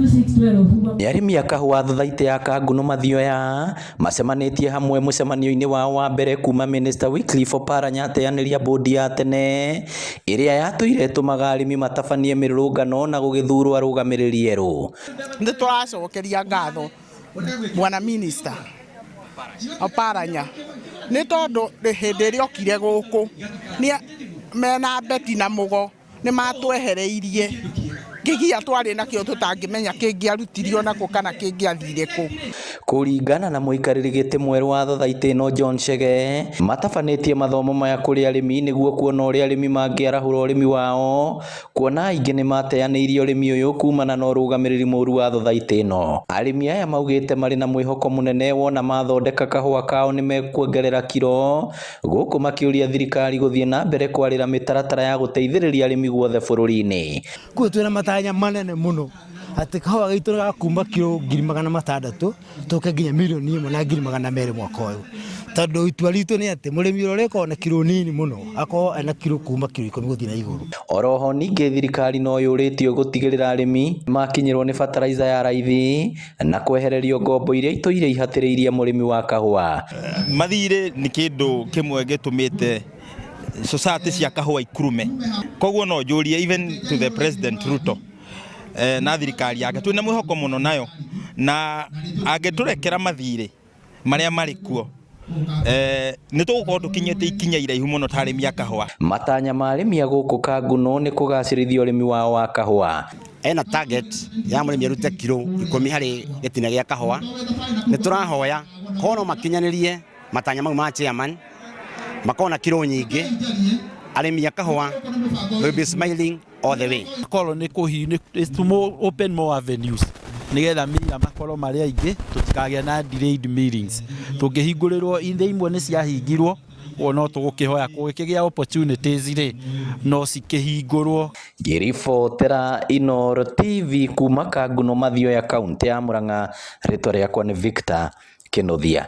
2612. Nĩ arĩmi a kahũa thothaitĩ ya Kanguno Mathioya macemanĩtie hamwe mũcemanio-inĩ wao wa mbere kuma Minister Wycliffe Oparanya ateanĩria bũndi ya tene ĩrĩa yatũire ĩtũmaga arĩmi matabanie mĩrũrũngano na gũgĩthurwo arũgamĩrĩri erũ. Nĩ tũracokeria ngatho bwana minister Oparanya nĩ tondũ hĩndĩ ĩrĩa okire gũkũ nĩ mena Beti na Mũgo nĩ matwehereirie kĩgia twarĩ nakĩo tũtangĩmenya kĩngĩarutirio nakũ kana kĩngĩathire kũ. Kũringana na mũikarĩri gĩtĩ mwerũ wa thothaitĩ ĩno John Chege, matabanĩtie mathomo maya kũrĩ arĩmi nĩguo kuona ũrĩa arĩmi mangĩarahũra ũrĩmi wao, kuona aingĩ nĩmateanĩirie ũrĩmi ũyũ kumana na ũrũgamĩrĩri mũru wa thothaitĩ ĩno. Arĩmi aya maugĩte marĩ na mwĩhoko mũnene wona mathondeka kahũa kao nĩmekuongerera kiro, gũkũ makĩũria thirikari gũthiĩ na mbere kwarĩra mĩtaratara ya gũteithĩrĩria arĩmi guothe bũrũri-inĩ. Koguo twĩna matanya manene mũno atĩ kahũa gaitũ nĩ gakuma kiro 600,000 tũke nginya 1,200,000 mwaka ũyũ, tondũ itua ritũ nĩ atĩ mũrĩmi ũrĩa ũrĩkoragwo na kiro nini mũno akorwo ena kiro kuma kiro 10 gũthiĩ na igũrũ. Oroho ningĩ thirikari no yũrĩtio gũtigĩrĩra arĩmi makinyĩrwo nĩ bataraitha ya raithi na kwehererio ngombo iria itũire ihatĩrĩirie mũrĩmi wa kahũa. Mathirĩ nĩ kĩndũ kĩmwe gĩtũmĩte society cia kahũa ikurume, koguo no njũrie even to the President Ruto na thirikari yake, twĩna mwĩhoko mũno nayo, na angĩtũrekera mathirĩ marĩa marĩ kuo, nĩ tũgũkorwo tũkinyĩte ikinya iraihu mũno ta arĩmi a kahũa. Matanya ma arĩmi a gũkũ Kanguno nĩ kũgacĩrithia ũrĩmi wao wa kahũa. Ena target ya mũrĩmi arute kiro 10 harĩ gĩtina gĩa kahũa. Nĩ tũrahoya korwo no makinyanĩrie matanya mau ma chairman, makorwo na kiro nyingĩ, arĩmi a kahũa will be smiling all the way. Korwo nĩ kũhi is to more open more avenues nigetha mira makorwo marĩ aingĩ, tũtikagĩa na delayed meetings. Tũngĩhingũrĩrwo ithĩ imwe nĩ ciahingirwo, koguo no tũgũkĩhoya kũgĩkĩgĩa opportunities rĩ, no cikĩhingũrwo. Ngĩribotera Inooro TV kuma Kanguno Mathioya, kaunti ya Murang'a, rĩtwa rĩakwa nĩ Victor Kĩnuthia.